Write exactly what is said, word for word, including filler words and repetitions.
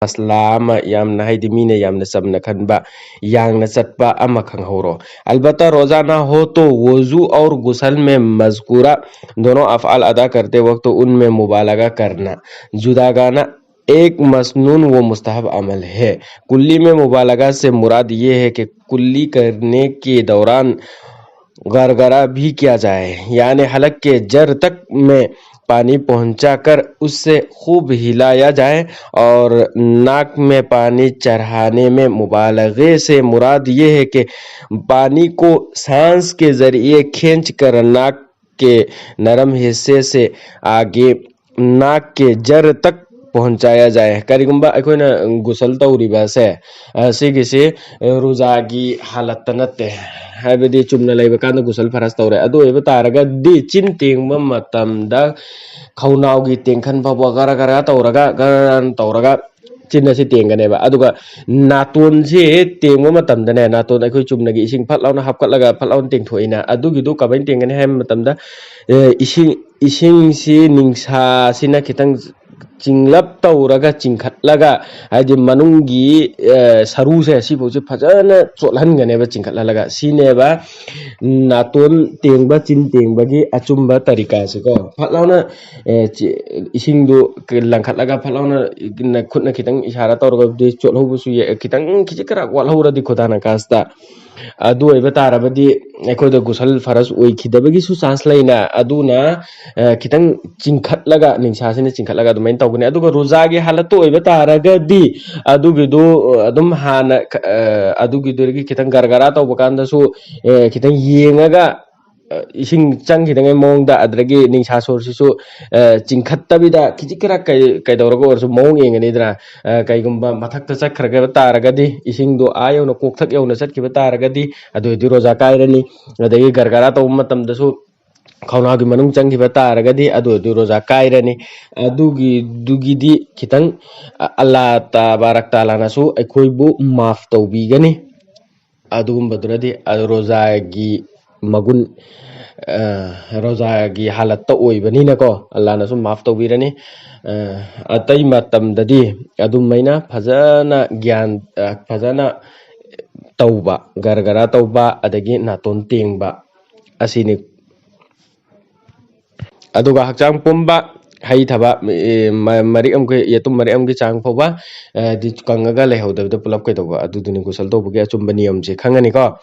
ꯃꯁꯂꯥ ꯑꯃ, ꯌꯥꯝꯅ, ꯍꯥꯏꯗꯤ, ꯃꯤꯅ ꯌꯥꯝꯅ ꯆꯝꯅ ꯈꯟꯕ, ꯌꯥꯡꯅ ꯆꯠꯄ ꯑꯃ ꯈꯪꯍꯧꯔꯣ꯫ البتہ روزہ نہ ہو تو وضو اور غسل میں مذکورہ دونوں افعال ادا کرتے وقت ان میں مبالغہ کرنا، جداگانہ، ایک مسنون و مستحب عمل ہے۔ کلی میں مبالغہ سے مراد یہ ہے کہ کلی کرنے کے دوران غرغرہ بھی کیا جائے، یعنی حلق کے جر تک میں پانی پہنچا کر اس سے خوب ہلایا جائے، اور ناک میں پانی چڑھانے میں مبالغے سے مراد یہ ہے کہ پانی کو سانس کے ذریعے کھینچ کر ناک کے نرم حصے سے آگے ناک کے جر تک پہنچایا جائے۔ ꯀꯔꯤꯒꯨꯝꯕ ꯑꯩꯈꯣꯏꯅ ꯒꯨꯁꯜ ꯇꯧꯔꯤꯕꯁꯦ, ꯑ, ꯁꯤꯒꯤꯁꯤ, ꯑ, ꯔꯨꯖꯥꯒꯤ ꯍꯥꯂꯠꯇ ꯅꯠꯇꯦ, ꯍꯥꯏꯕꯗꯤ ꯆꯨꯝꯅ ꯂꯩꯕ ꯀꯥꯟꯗ ꯒꯨꯁꯜ ꯐꯔꯁ ꯇꯧꯔꯦ꯫ ꯑꯗꯨ ꯑꯣꯏꯕ ꯇꯥꯔꯒꯗꯤ ꯆꯤꯟ ꯇꯦꯡꯕ ꯃꯇꯝꯗ ꯈꯧꯅꯥꯎꯒꯤ ꯇꯦꯡꯈꯟ ꯐꯥꯎꯕ ꯒꯔ ꯒꯔ ꯇꯧꯔꯒ, ꯒꯔ ꯒꯔ ꯇꯧꯔꯒ ꯆꯤꯟ ꯑꯁꯤ ꯇꯦꯡꯒꯅꯦꯕ꯫ ꯑꯗꯨꯒ ꯅꯥꯇꯣꯟꯁꯤ ꯇꯦꯡꯕ ꯃꯇꯝꯗꯅꯦ, ꯅꯥꯇꯣꯟ ꯑꯩꯈꯣꯏ ꯆꯨꯝꯅꯒꯤ ꯏꯁꯤꯡ ꯐꯠ ꯂꯥꯎꯅ ꯍꯥꯞꯀꯠꯂꯒ ꯐꯠ ꯂꯥꯎꯅ ꯇꯦꯡꯊꯣꯛꯏꯅ, ꯑꯗꯨꯒꯤꯗꯨ ꯀꯃꯥꯏꯅ ꯇꯦꯡꯒꯅꯤ ꯍꯥꯏꯕ ꯃꯇꯝꯗ, ꯑꯦ, ꯏꯁꯤꯡ, ꯏꯁꯤꯡꯁꯤ ꯅꯤꯡꯁꯥꯁꯤꯅ ꯈꯤꯇꯪ ꯆꯤꯡꯂꯞ ꯇꯧꯔꯒ ꯆꯤꯡꯈꯠꯂꯒ, ꯍꯥꯏꯗꯤ ꯃꯅꯨꯡꯒꯤ, ꯑꯦ, ꯁꯔꯨꯁꯦ ꯁꯤꯐꯧꯁꯦ ꯐꯖꯅ ꯆꯣꯠꯍꯟꯒꯅꯦꯕ ꯆꯤꯡꯈꯠꯍꯜꯂꯒ꯫ ꯁꯤꯅꯦꯕ ꯅꯥꯇꯣꯟ ꯇꯦꯡꯕ, ꯆꯤꯟ ꯇꯦꯡꯕꯒꯤ ꯑꯆꯨꯝꯕ ꯇꯔꯤꯀꯥꯁꯦꯀꯣ꯫ ꯐꯠ ꯂꯥꯎꯅ, ꯑꯦ, ꯆꯤ-, ꯏꯁꯤꯡꯗꯨ ꯂꯪꯈꯠꯂꯒ ꯐꯠ ꯂꯥꯎꯅ ꯈꯨꯠꯅ ꯈꯤꯇꯪ ꯏꯁꯥꯔꯥ ꯇꯧꯔꯒꯕꯨꯗꯤ ꯆꯣꯠꯍꯧꯕꯁꯨ ꯌꯥꯏ, ꯈꯤꯇꯪ ꯈꯤꯖꯤꯛ ꯈꯔ ꯋꯥꯠꯍꯧꯔꯗꯤ ꯈꯨꯗꯥꯅ ꯀꯥꯁꯇ꯫ ꯑꯗꯨ ꯑꯣꯏꯕ ꯇꯥꯔꯕꯗꯤ ꯑꯩꯈꯣꯏꯗ ꯒꯨꯁꯜ ꯐꯔꯁ ꯑꯣꯏꯈꯤꯗꯕꯒꯤꯁꯨ ꯆꯥꯟꯁ ꯂꯩꯅ, ꯑꯗꯨꯅ, ꯑ, ꯈꯤꯇꯪ ꯆꯤꯡꯈꯠꯂꯒ, ꯅꯤꯡꯁꯥꯁꯤꯅ ꯆꯤꯡꯈꯠꯂꯒ ꯑꯗꯨꯃꯥꯏꯅ ꯇꯧꯒꯅꯤ꯫ ꯑꯗꯨꯒ ꯔꯣꯖꯥꯒꯤ ꯍꯥꯂꯠꯇ ꯑꯣꯏꯕ ꯇꯥꯔꯒꯗꯤ ꯑꯗꯨꯒꯤꯗꯨ, ꯑ, ꯑꯗꯨꯝ ꯍꯥꯟꯅ, ꯑ, ꯑꯗꯨꯒꯤꯗꯨꯗꯒꯤ ꯈꯤꯇꯪ ꯒꯔꯒꯔꯥ ꯇꯧꯕ ꯀꯥꯟꯗꯁꯨ, ꯑ, ꯈꯤꯇꯪ ꯌꯦꯡꯉꯒ, ꯑ, ꯏꯁꯤꯡ ꯆꯪꯈꯤꯗꯉꯩ ꯃꯑꯣꯡꯗ, ꯑꯗꯨꯗꯒꯤ ꯅꯤꯡꯁꯥ ꯁꯣꯔꯁꯤꯁꯨ, ꯑ, ꯆꯤꯡꯈꯠꯇꯕꯤꯗ ꯈꯤꯖꯤꯛ ꯈꯔ ꯀꯩ-, ꯀꯩꯗꯧꯔꯒ ꯑꯣꯏꯔꯁꯨ ꯃꯑꯣꯡ ꯌꯦꯡꯒꯅꯤꯗꯅ꯫ ꯑ, ꯀꯩꯒꯨꯝꯕ ꯃꯊꯛꯇ ꯆꯠꯈ꯭ꯔꯒ ꯇꯥꯔꯒꯗꯤ, ꯏꯁꯤꯡꯗꯣ ꯑꯥ ꯌꯧꯅ ꯀꯣꯛꯊꯛ ꯌꯧꯅ ꯆꯠꯈꯤꯕ ꯇꯥꯔꯒꯗꯤ, ꯑꯗꯨ ꯑꯣꯏꯔꯗꯤ ꯔꯣꯖꯥ ꯀꯥꯏꯔꯅꯤ꯫ ꯑꯗꯒꯤ ꯒꯔꯒꯔꯥ ꯇꯧꯕ ꯃꯇꯝꯗꯁꯨ ꯈꯧꯅꯥꯎꯒꯤ ꯃꯅꯨꯡ ꯆꯪꯈꯤꯕ ꯇꯥꯔꯒꯗꯤ, ꯑꯗꯨ ꯑꯣꯏꯔꯗꯤ ꯔꯣꯖꯥ ꯀꯥꯏꯔꯅꯤ꯫ ꯑꯗꯨꯒꯤꯗꯨꯒꯤꯗꯤ ꯈꯤꯇꯪ, ꯑ, ꯑꯜꯂꯥ ꯇꯕꯥꯔꯛ ꯇꯥꯂꯥꯅꯁꯨ ꯑꯩꯈꯣꯏꯕꯨ ꯃꯥꯐ ꯇꯧꯕꯤꯒꯅꯤ꯫ ꯑꯗꯨꯒꯨꯝꯕꯗꯨꯅꯗꯤ, ꯑ, ꯔꯣꯖꯥꯒꯤ ꯃꯒꯨꯟ, ꯑ, ꯔꯣꯖꯥꯒꯤ ꯍꯥꯂꯠꯇ ꯑꯣꯏꯕꯅꯤꯅꯀꯣ, ꯑꯜꯂꯥꯅꯁꯨ ꯃꯥꯐ ꯇꯧꯕꯤꯔꯅꯤ꯫ ꯑ, ꯑꯇꯩ ꯃꯇꯝꯗꯗꯤ ꯑꯗꯨꯃꯥꯏꯅ ꯐꯖꯅ ꯒ꯭ꯌꯥꯟ, ꯑ, ꯐꯖꯅ ꯇꯧꯕ, ꯒꯔ ꯒꯔ ꯇꯧꯕ, ꯑꯗꯒꯤ ꯅꯥꯇꯣꯟ ꯇꯦꯡꯕ ꯑꯁꯤꯅꯤ꯫ ꯑꯗꯨꯒ ꯍꯛꯆꯥꯡ ꯄꯨꯝꯕ, ꯍꯩꯊꯕ, ꯑꯦ, ꯃ-, ꯃꯔꯤꯛ ꯑꯃꯒꯤ, ꯌꯦꯇꯨꯝ ꯃꯔꯤꯛ ꯑꯃꯒꯤ ꯆꯥꯡ ꯐꯥꯎꯕ, ꯑ, ꯗꯤ ꯀꯪꯉꯒ ꯂꯩꯍꯧꯗꯕꯤꯗ ꯄꯨꯂꯞ ꯀꯩꯗꯧꯕ, ꯑꯗꯨꯗꯨꯅꯤ ꯒꯨꯁꯜ ꯇꯧꯕꯒꯤ ꯑꯆꯨꯝꯕ ꯅꯤꯌꯝꯁꯦ, ꯈꯪꯉꯅꯤꯀꯣ꯫